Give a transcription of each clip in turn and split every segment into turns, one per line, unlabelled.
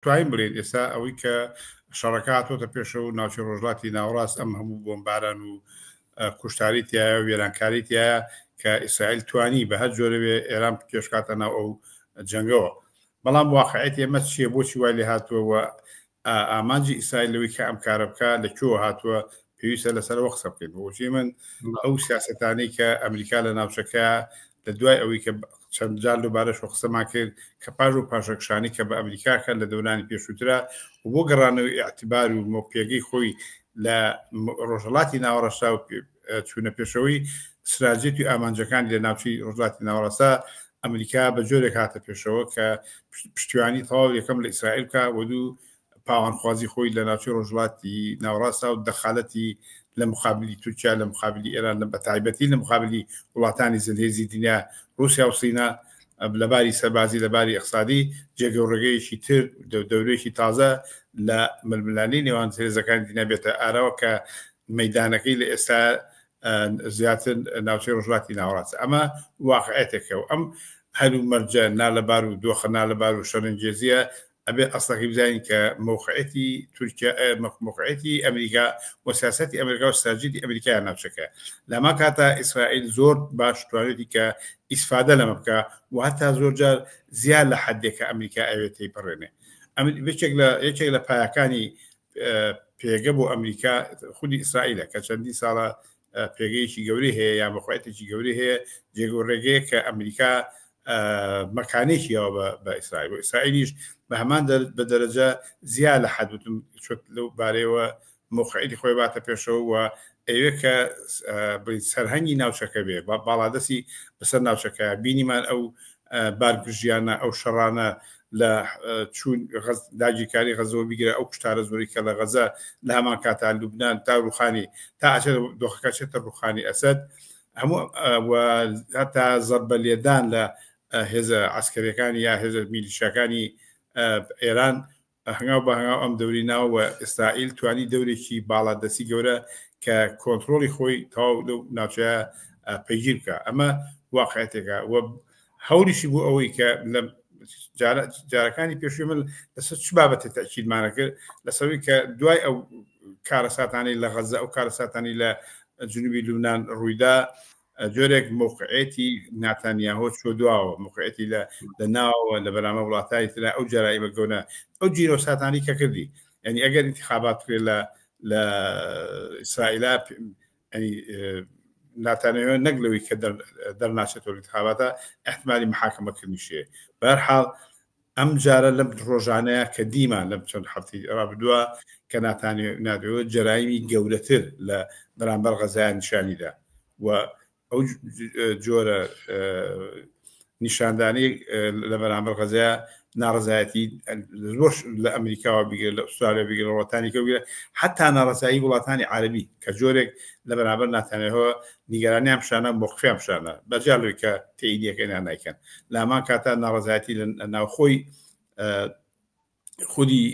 توانین بڵێین ئێستا ئەوەی کە شەڕەکە هاتۆتە پێشەوە و ناوچەی ڕۆژهەڵاتی ناوەڕاست ئەم هەموو بۆمباران و کوشتاری تایە و وێرانکاری تایە کە ئیسرائیل توانی بە هەر جۆرەوێ ئێران بکێشکاتە ناو ئەو جەنگەوە. بەڵام واقعیەتی ئێمە چییە؟ بۆچی وای لێ هاتووە و ئامانجی ئیسرائیل لەوەی کە ئەم کارە بکا لە کوێوە هاتووە؟ پێویستە لەسەرەوە قسە بکەین. بۆچی من ئەو سیاسەتانەی کە ئەمریکا لە ناوچەکە لە دوای ئەوەی کە چەند جار دووبارەش قسەمان کرد کە پاش و پاشەکشانی کە بە ئەمریکا کرد لە دەورانی پێشووترا و بۆ گەڕانەوەی ئیعتبار و پێگەی خۆی لە ڕۆژهەڵاتی ناوەڕاستا و چوونە پێشەوەی ستراتیژیەت و ئامانجەکانی لە ناوچەی ڕۆژهەڵاتی ناوەڕاستا، ئەمریکا بە جۆرێک هاتە پێشەوە کە پشتیوانی تەواو یەکەم لە ئیسرائیل بکا و دوو پاوانخوازی خۆی لە ناوچەی ڕۆژهەڵاتی ناوەڕاستا و دەخالەتی لە مقابلی تورکیا، لە مقابلی ئێران، لە بەتایبەتی لە مقابلی وڵاتانی زلهێزی دنیا ڕووسیا و سینا لە باری سەربازی، لە باری ئیقتسادی جێگە و ڕێگەیەکی تر، دەورەیەکی تازە لە ململانێی نێوان زلهێزەکانی دنیا بێتە ئاراوە کە مەیدانەکەی لە ئێستا زیاتر ناوچەی ڕۆژهەڵاتی ناوەڕاستە. ئەمە واقعیەتێکە و ئەم هەلومەرجە نالەبار و دۆخە نالەبار و شەرنگێزییە ئەبێ ئەسڵەکەی بزانین کە مەوقعیەتی تورکیا، مەوقعیەتی ئەمریکا و سیاسەتی ئەمریکا و ستراتیژیەتی ئەمریکا ناوچەکە. لەما کاتا ئیسرائیل زۆر باش توانێتی کە ئیسفادە لەمە بکا و هەتا زۆر جار زیاد لە حەدێک کە ئەمریکا ئەوێت تێیپەڕێنێ. یەکێک لە یەکێک لە پایەکانی پێگە بۆ ئەمریکا خودی ئیسرائیلە کە چەندین ساڵە پێگەیەکی گەورەی هەیە یا مەخوایەتێکی گەورەی هەیە، جێگە و ڕێگەیە کە ئەمریکا مەکانێکی یاوە بە ئیسرائیل و ئیسرائیلیش بە هەمان بە دەرەجە زیا لە حەد وتم چۆت لەو بارەیەوە مەوقعیەتی خۆی باتە پێشەوە و ئەوێ کە سەرهەنگی ناوچەکە بێ باڵادەستی بەسەر ناوچەکە. بینیمان ئەو بارگرژیانە، ئەو شەڕانە لە چوون داگیرکاری غەزەوە بیگرە، ئەو کوشتارە زۆری کە لە غەزە، لە هەمان کاتا لوبناان تا ڕوخانی، تا ئەچێت دۆخەکە چێتە ڕوخانی ئەسەد هەموو هەتا زەربە لێدان لە هێزە عسکەریەکانی یا هێزە میلیشیاکانی ئێران، هەنگاو بە هەنگاو ئەم دەوری ناوە و ئیسرائیل توانی دەورێکی باڵادەستی گەورە کە کۆنترۆڵی خۆی تەواو لەو ناوچەیە پەیگیر بکە. ئەمە واقعەتێکە و هەوڵیشی بۆ ئەوەی کە لە جارەکانی پێشووی من لەسەر چ بابەتێ تەئکیدمانە کرد، لەسەروی کە دوای ئەو کارەساتانەی لە غەزە، ئەو کارەساتانی لە جنوبی لوبناان ڕوویدا، جۆرێک مەوقعیەتی ناتانیاهۆ چوە دواوە، مەوقعیەتی لە لە ناوەوە لە بەرامبەر وڵاتانی ترا، ئەو جەرائیمە گەورە، ئەو جینۆساتانی کە کردی، یعنی ئەگەر انتخابات بکرێت لە لە ئیسرائیلا، ینی ناتانیاهۆ نەک لەوەی کە دەرناچێتەوە انتخاباتە، احتمالی محاکمەکردنیشی. بەهەرحاڵ ئەم جارە لەم ڕۆژانەیە کە دیمان لەم چەند هەفتەی ڕابردووە کە ناتانیاهۆ جەرایمی گەورەتر لە بەرامبەر غەزایان نیشانیدا و ئەو جۆرە نیشاندانی لە بەرامبەر غەزەیە ناڕزایەتی زۆر لە ئەمریکاوە بگرە، لە ئوسترالیا بگرە، لە وڵاتانی کە بگرە، حتا ناڕزایی وڵاتانی عەربی کە جۆرێک لە بەرامبەر ناتانیاهۆ نیگەرانیان پیشانە، مۆقفیان پیشانە، بەجیا لەوەی کە تێینیەکەی نایکەن. لامان کاتە ناڕزایەتی لە ناوخۆی خودی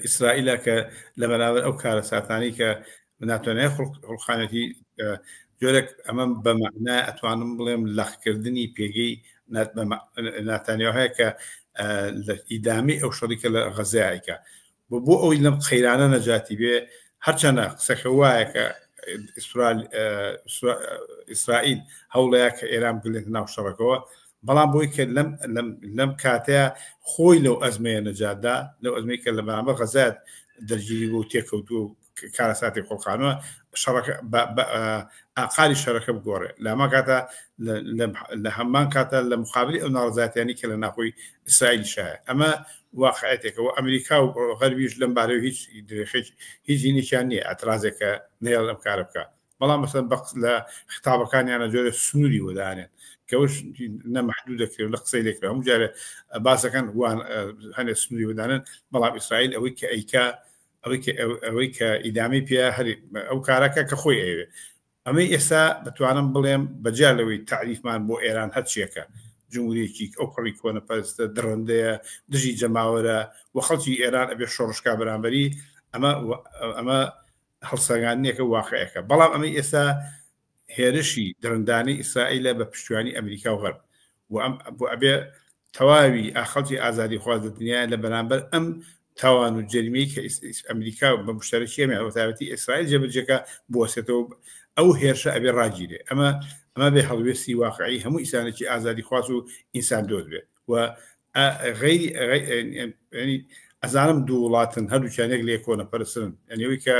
ئیسرائیلە کە لە بەرامبەر ئەو کارەساتانەی کە ناتوانێت خڵقانێتی، جۆرێک ئەمە بە مەعنا ئەتوانم بڵێم لەخکردنی پێگەی ناتانیاهۆ هەیە کە لە ئیدامی ئەو شەڕی کە لە غەزایکە بۆ ئەوەی لەم قەیرانە نەجاتی بێ. هەرچەنە قسەکە وایە کە ئیسرائیل هەوڵەیە کە ئێران بگلێتە ناو شەڕەکەوە، بەڵام بۆی کە لەم لەم کاتەیە خۆی لەو ئەزمەیە نەجاتدا، لەو ئەزمەی کە لە بەرامبەر غەزات دەرگیری بوو، تێکەوتووە و کارەساتی خۆڵقانەوە، شەڕەکە ئاقاری شەرەکە بگۆڕێ، لاما کاتە لە هەمان کاتە لە مقابلی ئەو ناڕزاتیانی کە لە ناخۆی ئیسرائیل شایە. ئەمە واقعێتێکە و ئەمریکا و غەربیش لەم بارەوە هیچ درێخێک هیچ هینێکیان نییە، ئەترازێکە نەیەڵ ئەم کارە بکە. بەڵام مەسەن بە لە خطابەکانیانە جۆرە سنووری وەدانێن کەوش نە محدود دەکرێت لە قسەی لێکرا، هەموو جارێ باسەکان وان هەنێ سنووری وەدانن. بەڵام ئیسرائیل ئەوەی کە ئەیکا، ئەوەی کە ئەوەی کە ئیدامەی پێ هەر ئەو کارەکە کە خۆی ئەوێ. ئەمەی ئێستا بتوانم بڵێم بەجیا لەوەی تەعریفمان بۆ ئێران هەرچیەکە، جمهوریەکی ئەو پەڕی کۆنەپەرستە، دڕندەیە، دژی جەماوەرە و خەڵکی ئێران ئەبێ شۆڕشکا بەرامبەری، ئەمە ئەمە هەڵسەنگاندنێکە، واقعەکە. بەڵام ئەمەی ئێستا هێرشی دڕندانەی ئیسرائیلە بە پشتیوانی ئەمریکا و غەرب و ئەم بۆ ئەبێ تەواوی خەڵکی ئازادیخواز لە دنیایا لە بەرامبەر ئەم تاوان و جەریمەی کە ئەمریکا بە مشتەرەکی ئەمە بە تایبەتی ئیسرائیل جێبەجێکا بوەسێتەوە ئەو هێرشە ئەبێ ڕاگیرێ ئەمە ئەمە بێ هەڵوێستی واقعی هەموو ئینسانێکی ئازادیخواز و ئینسان دۆست بێ و غەیری ینی ئەزانم دوو وڵاتن هەردووکیان یەک لێ کۆنە پەرسن یعنی ئەوەی کە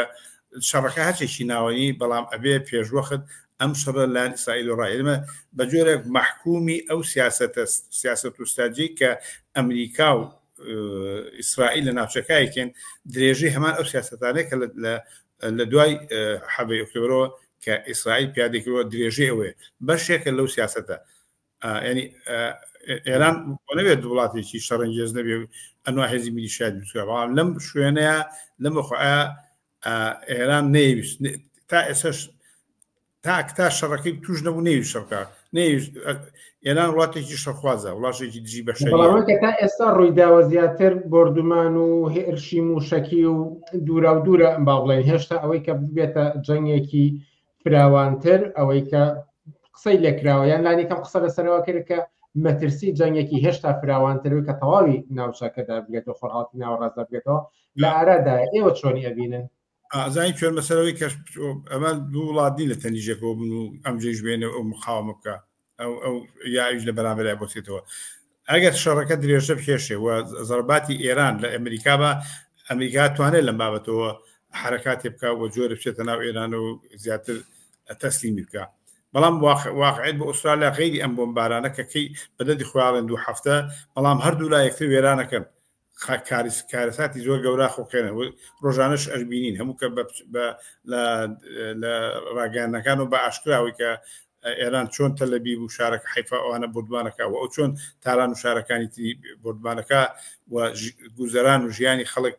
شەڕەکە هەرچێکی ناوەنی بەڵام ئەبێ پێشوەخت ئەم شەڕە لایەن ئیسرائیل و ڕائێمە بە جۆرێک مەحکومی ئەو سیاسەتە سیاسەت و ستراتیژی کە ئەمریکا و ئیسرائیل لە ناوچەکایکێن درێژەی هەمان ئەو سیاسەتانەیە کە لە دوای حەڤەی ئۆکتۆبرەوە کە ئیسرائیل پیادەی کردووە درێژەی ئەوەیە بەشێکە لەو سیاسەتە ینی ئێران نەبێت وڵاتێکی شەڕەنگێز نەبێ ئەنوا هێزی میلیشیا دروستکە بەڵام لەم شوێنەیە لەم خۆیا ئێران نەیویست تا ئێسش تاک تا شەڕەکەی توش نەبوو نەیویست شەڕکە نەیویست ئێران وڵاتێکی شەڕخوازە وڵاتێکی دژی بەشەریە.
بەڵام ئەوەی کە تا ئێستا ڕوویداوە زیاتر بۆردومان و هێرشی مووشەکی و دوورا و دوورە با بڵێین هێشتا ئەوەی کە ببێتە جەنگێکی فراوانتر ئەوەی کە قسەی لێکراوە یان لانی کەم قسە لەسەرەوە کرد کە مەترسی جەنگێکی هێشتا فراوانتر کە تەواوی ناوچەکەدا بگێتەوە خۆرهەڵاتی ناوەڕاستدا بگێتەوە لە ئارادایە ئێوە چۆنی ئەبینن؟
ئازانی کوێن بەسەرەوەی کەش ئەمە دوو وڵات نین لە تەنیژێکەوە بن و ئەم جێژ بێنێ ئەو مقاومە بکە ئەو ئەو یاویش لە بەرامبەرای بۆسێتەوە ئەگەر شەڕەکە درێژە بکێشێ و زەرباتی ئێران لە ئەمریکا بە ئەمریکا توانێت لەم بابەتەوە حرەکاتێ بکە و جۆرە بچێتە ناو ئێران و زیاتر تەسلیمی بکە بەڵام واقعیت بۆ ئوسترالیا غەیری ئەم بۆمبارانە کە کەی بەدەدی خۆیاڵێن دوو هەفتە بەڵام هەردوو لا یەکتر وێرانەکەن کارەساتی زۆر گەورە خوڵقێنە ڕۆژانەش ئەشبینین هەموو کە لە ڕاگەیاندنەکان و بە ئاشکراوی کە ئێران چۆن تەلەبیب و شارەکە حیفا ئەوانە بردمانەکە و ئەو چۆن تاران و شارەکانی تری بردمانەکە و گوزەران و ژیانی خەڵک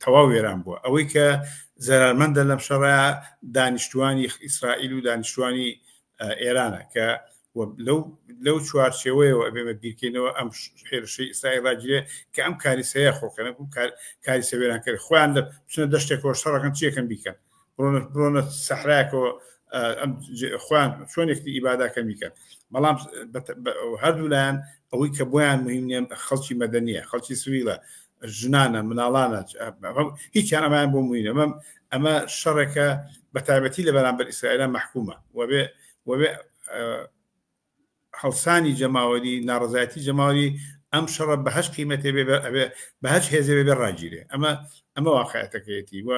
تەواو وێران بووە ئەوەی کە زەرارمەندە لەم شەڕە دانیشتوانی ئیسرائیل و دانیشتوانی ئێرانە کە لەو لەو چوارچێوەیەوە ئەبێمە بیرکەینەوە ئەم هێرشەی ئیسرائیل ڕاگیرێ کە ئەم کاریسەیە خۆکەنە کاریسە وێرانکەری خۆیان لە بچنە دەشتێکەوە شەڕەکەن چیەکەن بیکەن بڕۆنە بڕۆنە سەحرایەکەوە ئەم خۆیان چۆن یەکتری ئیباداکەن بیکەن بەڵام هەردوو لایەن ئەوەی کە بۆیان مهم نییە خەڵکی مەدەنیە خەڵکی سویلە ژنانە مناڵانە هیچیان ئەمایان بۆ موینە ئەمە ئەمە شەڕێکە بە تایبەتی لە بەرامبەر ئیسرائیلە مەحکومە وەبێ وەبێ هەڵسانی جەماوەری ناڕزایەتی جەماوەری ئەم شەڕە بە هەچ قیمەتێ بێ ئەبێ بە هەچ هێزێ بێ ڕاگیرێ ئەمە ئەمە واقعەتەکەیەتی و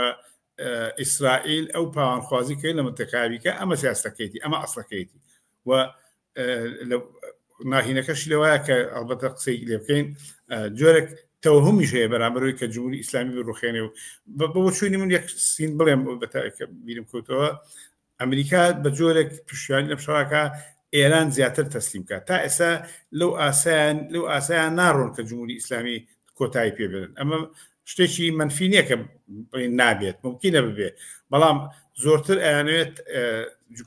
ئیسرائیل ئەو پاوانخوازی کەی لە منتەکاویکە ئەمە سیاستەکەیتی ئەمە ئەسڵەکەیتی و ناهینەکەشی لەوایە کە ئەڵبەتە قسەی لێ بکەین جۆرێک تەوهمیش هەیە بەرامبەرەوەی کە جمهوری ئیسلامی بڕوخێنێ و بە چوینی من یەک سین بڵێم بیرم کەوتەوە ئەمریکا بە جۆرێک پشتیوانی لەم شەڕەکە ئێران زیاتر تەسلیم کات تا ئێستا لەو ئاسایان لەو ئاسایان ناڕۆن کە جمهوری ئیسلامی کۆتایی پێ بێنن ئەمە شتێکی منفی نییە کە نابێت ممکنە ببێ بەڵام زۆرتر ئەیانەوێت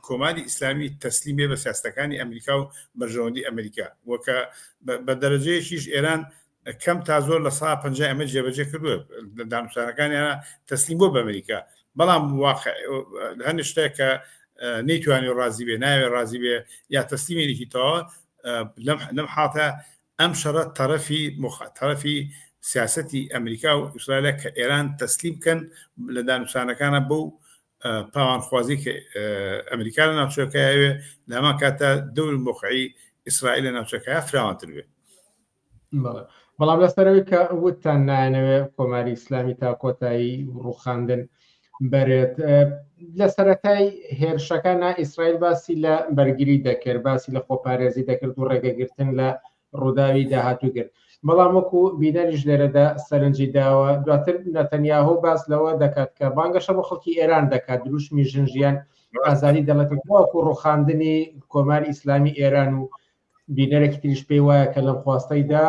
کۆماری ئیسلامی تەسلیم بێ بە سیاستەکانی ئەمریکا و بەرژەوەندی ئەمریکا وەکە بە دەرەجەیەکیش ئێران کەم تا زۆر لە سا 50 ئەمە جێبەجێ کردووە لە دانوستانەکانیانە تەسلیم بۆ بە ئەمریکا بەڵام واقع هەندێک شتێک کە نەیتوانی ڕازی بێ ناوێ ڕازی بێ یا تەسلیمێکی تەواوە لەم حاڵەتە ئەم شەڕە تەرەفی تەرەفی سیاسەتی ئەمریکا و ئیسرائیلە کە ئێران تەسلیم بکەن لە دانوستانەکانە بەو پاوانخوازی کە ئەمریکا لە ناوچەکە هەوێ لە هەمان کاتە دەور موقعی ئیسرائیل لە ناوچەکە فراوانتر بێ.
بەڵام لەسەرەوەی کە وتتان نایەنەوێ کۆماری ئیسلامی تا کۆتایی ڕوخاندن بەرێت لە سەرەتای هێرشەکە نا ئیسرائیل باسی لە بەرگری دەکرد باسی لە خۆپارێزی دەکرد و ڕێگەگرتن لە ڕووداوی داهاتوو کرد بەڵام وەکو بینەریش لێرەدا سەرنجی داوە دواتر نەتەنیاهۆ باس لەوە دەکات کە بانگەشە بۆ خەڵکی ئێران دەکات دروشمی ژن ژیان ئازادی دەڵێت وەکو ڕوخاندنی کۆماری ئیسلامی ئێران و بینەرێکی تریش پێی وایە کە لەم خواستەیدا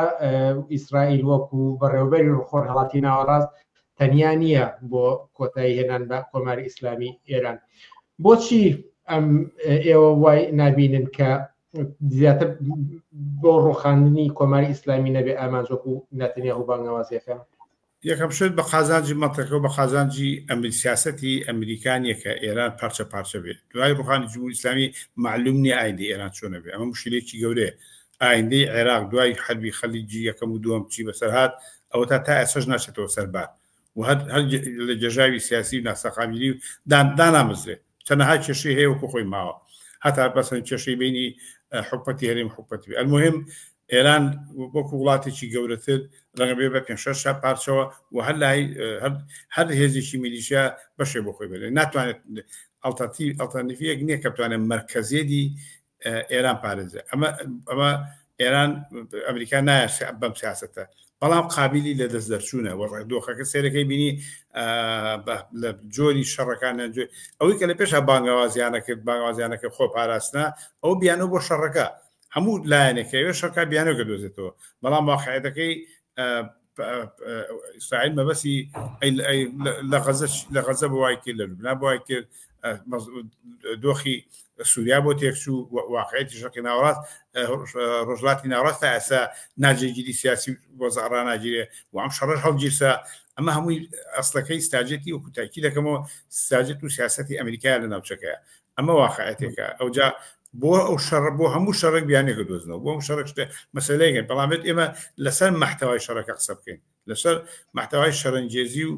ئیسرائیل وەکو بەڕێوەبەری ڕخۆرهەڵاتی ناوەڕاست تەنیا نییە بۆ کۆتایی هێنان بە کۆماری ئیسلامی ئێران. بۆچی ئەم ئێوە وای نابینن کە زیاتر بۆ ڕوخاندنی کۆماری ئیسلامی نەبێ ئامانج وەکو ناتنیاهو بانگەوازیەکە؟
یەکەم شت بە قازانجی مەنتەقە و بە قازانجی ئەمری سیاسەتی ئەمریکا نیە کە ئێران پارچە پارچە بێت دوای ڕوخانی جمهوری ئیسلامی مەعلوم نیە ئایندەی ئێران چۆنە بێ ئەمە مشکلەیەکی گەورەیە. ئایندەی عێراق دوای حەربی خەلیجی یەکەم و دووەم چی بەسەر هات ئەوەتا تا ئێستاش ناچێتەوە سەر بار و هەر هەر لە گێژاوی سیاسی و ناسەقامگیری و دانامەزرێ چەنەها کێشەی هەیە وەکو خۆی ماوە هەتا بەسەن کێشەی بینی حکومەتی هەرێم حکومەتی المهم ئێران وەکو وڵاتێکی گەورەتر ڕەنگە بێ بە پێ شەش پارچەوە و هەر لای هەر هێزێکی میلیشیا بەشێ بۆ خۆی بێت ناتوانێت ئەڵتەرتیڤ ئەڵتەرنیڤیەک نییە کە بتوانێت مەرکەزیەتی ئێران پارێزێ ئەمە ئەمە ئێران ئەمریکا نایە بەم سیاستە بەڵام قابلی لە دەست دەرچوونە وە دۆخەکە سێرەکەی بینی لە جۆری شەڕەکان ئەوەی کە لە پێشا بانگەوازیانە کرد بانگوازیانەکە خۆ پاراستنا ئەو بیانۆ بۆ شەڕەکە هەموو لایەنێکەوێ شەڕکە بیانۆکە دۆزێتەوە بەڵام واقعەتەکەی ئیسرائیل مەبەسی لە غەزە لە غەزە بۆ وای کرد لە لوبنان بۆ وای کرد دۆخی سووریا بۆ تێکچوو واقعەتی شەقی ناوەڕاست ڕۆژلاتی ناوەڕاست تا ئێستا ناجێگیری سیاسی بۆ زەڕا ناگیرێ و ئەم شەڕەش هەڵگیرسا ئەمە هەمووی ئەسلەکەی ستاجێتی وەکو تاکی دەکەمەوە ستاجێت و سیاستی ئەمریکا لە ناوچەکەیە ئەمە واقعەتێکە ئەوجا بۆ ئەو شەڕ بۆ هەموو شەڕێک بیانێکە دۆزنەوە بۆ هەموو شەڕێک شتێ مەسەلەیەکن بەڵام بێت ئێمە لەسەر مەحتەوای شەڕەکە قسە بکەین لەسەر مەحتەوای شەرەنگێزی و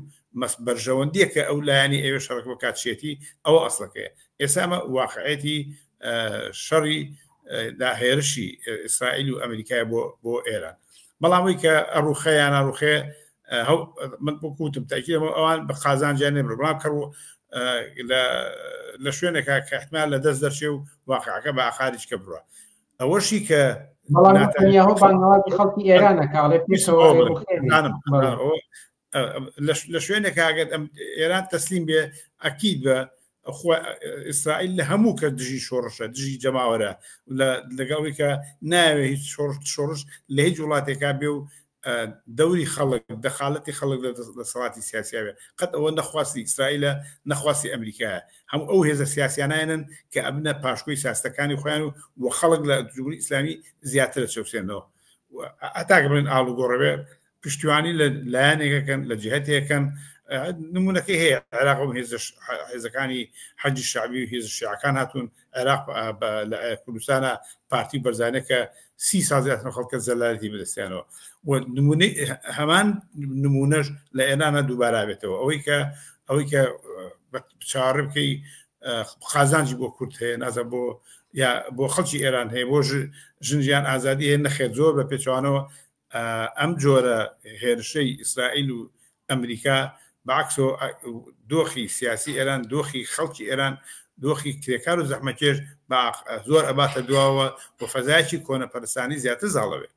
بەرژەوەندیە کە ئەو لایەنی ئەوێ شەڕەکە بکات چێتی ئەوە ئەسڵەکەیە ئێستا ئەمە واقعەتی شەڕی دا هێرشی ئیسرائیل و ئەمریکای بۆ بۆ ئێران بەڵام ئەوی کە ئەڕوخێ یان ئەڕوخێ من وەکوتم تاکیدەمە ئەوان بە قازانجیان نێ بەڵام کە لە شوێنێکا کە احتمال لە دەست دەرچێ و واقعەکە بە ئاقاریش کە بڕە ئەوەشی کە
بەڵام خەڵکی ئێرانە کاڵێ پێشەوە
لە شوێنێک ئەگەر ئێران تەسلیم بێ ئەکید بە ئیسرائیل لە هەموو کە دژی شۆڕشە دژی جەماوەرە لەگەڵی کە ناوێ هیچ شۆڕش شۆڕش لە هیچ وڵاتێکا بێ و دەوری خەڵک دەخالەتی خەڵک لە دەسەڵاتی سیاسیاوێ قەت ئەوە نەخواستی ئیسرائیلە نەخواستی ئەمریکایە هەموو ئەو هێزە سیاسیانایەنن کە ئەبنە پاشکۆی سیاستەکانی خۆیان و و خەڵک لە جمهوری ئیسلامی زیاترە چەوسێنەوە هەتاکە بڵێن ئاڵوگۆڕەوێ پشتیوانی لە لایەنێکەکەن لە جهتێکەن نمونەکەی هەیە عێراق و هێزەکانی حەجی شعبی و هێزە شیعەکان هاتوون عێراق لە کوردستانە پارتی بەرزانە کە سی ساڵ زیاتر خەڵکە زەلالەتی بەدەستیانەوە و نمونەی هەمان نمونەش لە ئێرانە دووبارە بێتەوە ئەوەی کە ئەوەی کە چاوەڕێ بکەی قازانجی بۆ کورد هەیە نازە بۆ یا بۆ خەڵکی ئێران هەیە بۆ ژنجیان ئازادی هەیە نەخێر زۆر بە پێچوانەوە ئەم جۆرە هێرشەی ئیسرائیل و ئەمریکا بەعکسەوە دۆخی سیاسی ئێران دۆخی خەڵکی ئێران دۆخی کرێکار و زەحمەکێش بە زۆر ئەباتە دواوە و فەزایەکی کۆنەپەرستانی زیاتر زاڵەوێ.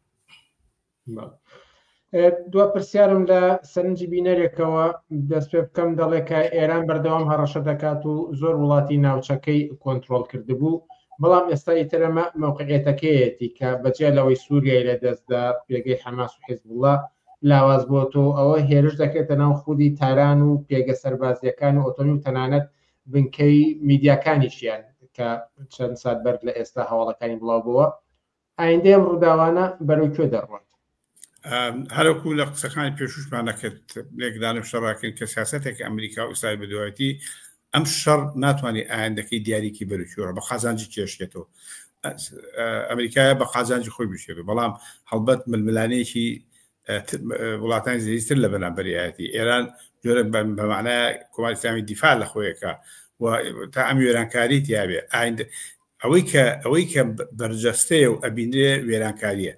دوا پرسیارم لە سەرنجی بینەرێکەوە دەست پێ بکەم دەڵێ کە ئێران بەردەوام هەڕەشە دەکات و زۆر وڵاتی ناوچەکەی کۆنتترۆل کردبوو بەڵام ئێستا ئیتر ئەمە مەوقعیەتەکەیەتی کە بەجیا لەوەی سووریای لەدەستدا پێگەی حەماس و حیزبوڵڵا لاواز بۆتەوە ئەوە هێرش دەکرێتە ناو خودی تاران و پێگە سەربازیەکان و ئۆتۆمی و تەنانەت بنکەی میدیاکانیشیان کە چەند سات بەر لە ئێستا هەواڵەکانی بڵاو بووە ئایندەی ئەم ڕووداوانە بەرەو کوێ دەڕوات؟
هەرەکو لە قسەکانی پێشوشمان نەکرد لێکدانم شەڕاکەین کە سیاستێک ئەمریکا و ئیسرائیل بەدوایەتی ئەم شەڕ ناتوانێت ئایندەکەی دیاریکی بەرەو بە قازانجی کێشێتەوە ئەمریکایە بە قازانجی خۆی بشێت بەڵام هەڵبەت ململانێکی وڵاتانی زیاتر لە بەرامبەریایەتی ئێران جۆرە بەمانای کۆماری ئیسلامی دیفاع لە خۆیەکە و تا ئەم وێرانکاری تیاابێ ئایند ئەوەی کە ئەوەی کە بەرجەستەیە و ئەبینرێ وێرانکاریە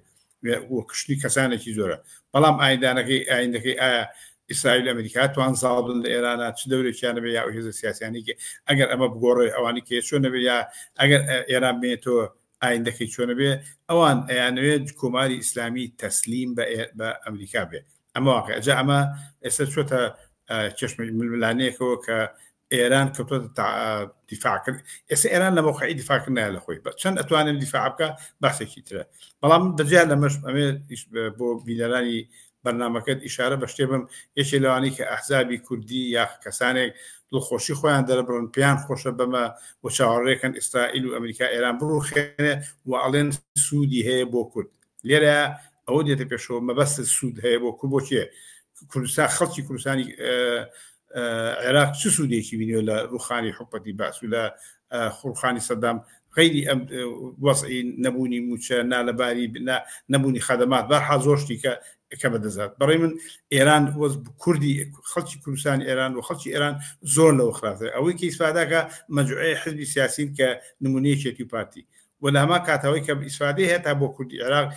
و کوشتنی کەسانێکی زۆرە بەڵام ئایندانەکەی ئایندەکەی ئایا ئیسرائیل ئەمریکا توان زاڵ بن لە ئێرانە چ دەورێکیان نەبێ یا ئەو هێزە سیاسیانەی کە ئەگەر ئەمە بگۆڕێ ئەوانی کێ چۆن نەبێ یا ئەگەر ئێران بێتەوە ئایندەکەی چۆنە بێ ئەوان ئەیانەوێت کۆماری ئیسلامی تەسلیم بە ئەمریکا بێ ئەمە واقع جا ئەمە ئێستا چۆتە چێشمە ململانەیەکەوە کە ئێران کەوتۆتە دیفاع کرد ئێستا ئێران لە مەوقعی دیفاع کردنە لە خۆی بە چەند ئەتوانێت دیفاع بکە باسێکی ترە بەڵام بەجیا لەمەش ئەمێ بۆ بینەرانی بەرنامەکەت ئیشارە بە شتێ بم یەکێ لەوانەی کە ئەحزابی کوردی یا کەسانێک دڵخۆشی خۆیان دەربڕن پێیان خۆشە بەمە و چاوەڕێکەن ئیسرائیل و ئەمریکا ئێران بڕوخێنێ و ئەڵێن سوودی هەیە بۆ کورد لێرە ئەوە دێتە پێشەوە مەبەست سوود هەیە بۆ کورد بۆ کێ کوردستان خەڵکی کوردستانی عێراق چ سوودێکی بینیوە لە ڕوخانی حکومەتی بەعس و لە خوڕخانی سەدام غەیری ئەم وەزعی نەبوونی مووچە، نالەباری، نەبوونی خەدەمات، بەرحاڵ زۆر شتی کە کە بەدەستات. بەڕێی من ئێران وەز کوردی خەڵکی کوردستان ئێران و خەڵکی ئێران زۆر لەوە خراپترە. ئەوەی کە ئیسفادەکە مەجموعەی حزبی سیاسین کە نمونەی یەکێتی و پارتی و لە هەمان کاتەوەی کە ئیسفادەی هەیە تا بۆ کوردی عێراق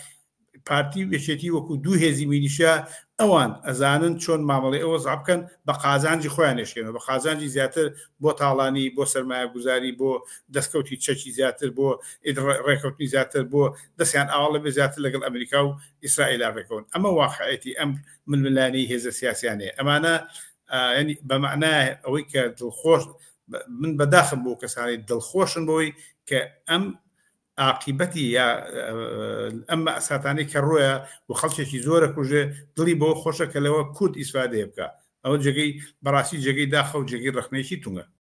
پارتی و یەکێتی وەکو دوو هێزی میلیشیا ئەوان ئەزانن چۆن مامەڵەی ئەو وەزعە بکەن بە قازانجی خۆیان ئەشکێنەوە بە قازانجی زیاتر بۆ تاڵانی بۆ سەرمایەگوزاری بۆ دەستکەوتی چەکی زیاتر بۆ ڕێکەوتنی زیاتر بۆ دەستیان ئاواڵە بێ زیاتر لەگەڵ ئەمریکا و ئیسرائیلا ڕێکەون ئەمە واقعێتی ئەم ململانێی هێزە سیاسیانەیە ئەمانە ینی بە مەعنای ئەوەی کە دڵخۆش من بەداخم بۆ کەسانی دڵخۆشن بۆی کە ئەم ئاقیبەتی یا ئەم مەئساتانەی کە ڕۆیە و خەڵکێکی زۆرە کوژێ دڵی بەوە خۆشە کە لەوە کورد ئیسفادەیە بکە ئەوە جێگەی بەڕاستی جێگەی داخە و جێگەی ڕەخنەیەکی تونگە.